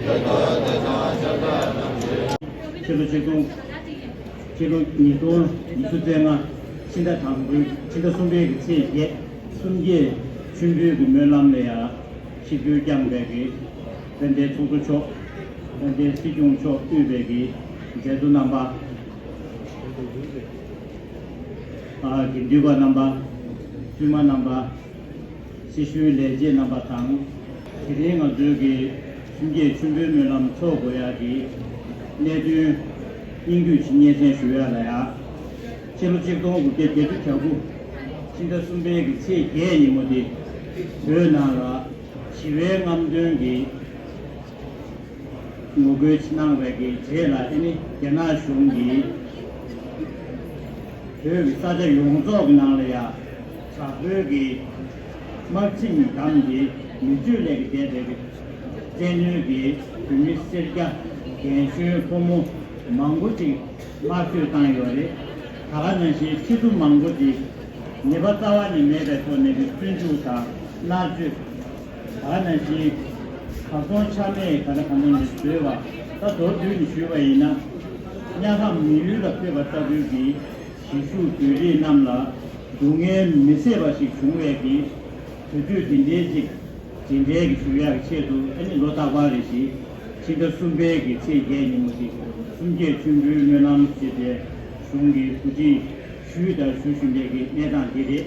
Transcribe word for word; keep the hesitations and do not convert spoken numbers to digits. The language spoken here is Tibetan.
ཕྱི་ལོ་ཆིག་སྟོང་། ཕྱི་ལོ་ཉིས་སྟོང་ཉི་ཤུ་རྩ་ལྔ། ཕྱི་ཟླ་དང་པོའི། ཕྱི་ཟླ་གསུམ་པའི་གི་ཚེས་བརྒྱད། གསུམ་བརྒྱད་མཆོད་འབུལ་གྱི་སྨོན་ལམ་ལ་ཡང་ཆིབས་བསྒྱུར་བསྐྱངས་པའི་གི་དཔལ་ལྡན་ཚོགས་གཙོ་མཆོག་དཔལ་ལྡན་སྲིད་སྐྱོང་མཆོག་དབུས་པའི་གི་མཛད་གཙོ་རྣམ་པ། ཨ། དགེ་འདུན་པ་རྣམ་པ། བཙུན་མ་རྣམ་པ། སྲི་ཞུའི་ལས་བྱེད་རྣམ་པ་དང་། དེ་རིང་ང་ཚོའི་གི་གསུམ་བརྒྱད་མཆོད་འབུལ་སྨོན་ལམ་འཚོགས་དགོས་ཡག་གི་གནད་དོན་སྙིང་བསྡུས་ཤིག་སྙན་སེང་ཞུ་ཡག་ལ་ཡ། ཕྱི་ལོ་ཆིག་སྟོང་དགུ་བརྒྱ་བརྒྱད་ཅུ་གྱ་དགུ། ཕྱི་ཟླ་གསུམ་པའི་གི་ཚེས་བརྒྱད་ཉིན་མོ་དེ། བོད་ནང་ལ་ཞི་བའི་རྔམ་སྟོན་གྱི་ངོ་རྒོལ་གནང་བའི་གི་རྗེས་ལ། ཨ་ནི་རྒྱ་ནག་གཞུང་གིས་བོད་ཀྱི་ས་ཆ་ཡོངས་རྫོགས་ཀྱི་ནང་ལ་ཡ། དྲག་པོའི་གི་དམག་ཆས་ཀྱིས་བསྡམས་ཏེ་མི་སྤྱོད་ལས་ཀྱི་བསྡད་པའི་གི་བཙན་གནོན་གྱིས་བོད་མི་སེར་སྐྱ་རྒན་གཞོན་ཕོ་མོ་མང་པོ་ཅིག་དམར་གསོད་བཏང་ཡོད་རེད། ད་ག་ནང་བཞིན་ཁྱི་ཚོ་མང་པོ་ཅིག་ཉེས་པ་རྩ་བ་ནས་མེད་པའི་ཐོག་ནས་ཀྱི་བཙོན་འཇུག་དང་མནར་གཅོད། ད་ག་ནང་བཞིན་གར་སོང་ཆ་མེད་ག་ལ་གང་འདྲ་ནས་བཟོས་པ། ད་མདོར་བསྡུས་ནས་ཞུས་པ་ཡིན་ན། དམྱལ་ཁམས་མི་ཡུལ་ལ་ཕེབས་པ་ལྟ་བུའི་གི་གཞིས་བཞུགས་བོད་རིགས་རྣམས་ལ་སྡུག་བསྔལ་མི་བཟད་པ་ཞིག་བྱུང་བའི་གི་དུས་ཚོད་འདི་འདྲའི་ཅིག་ཇི་འདྲའི་གི་ཞུ་ཡག་གི་ཆེད་དུ། ཨ་ནི་ལོ་རྟག་པར་རེ་བཞིན་ཕྱི་ཟླ་གསུམ་པའི་གི་ཚེས་བརྒྱད་ཉིན་མོ་དེ་གསུམ་བརྒྱད་མཆོད་འབུལ་སྨོན་ལམ་ཞེས་པའི་གཞུང་གི་གོ་སྒྲིག་ཞུས་དང་ཞུ་བཞིན་པའི་གི་གནས་སྟངས་འདི་རེད།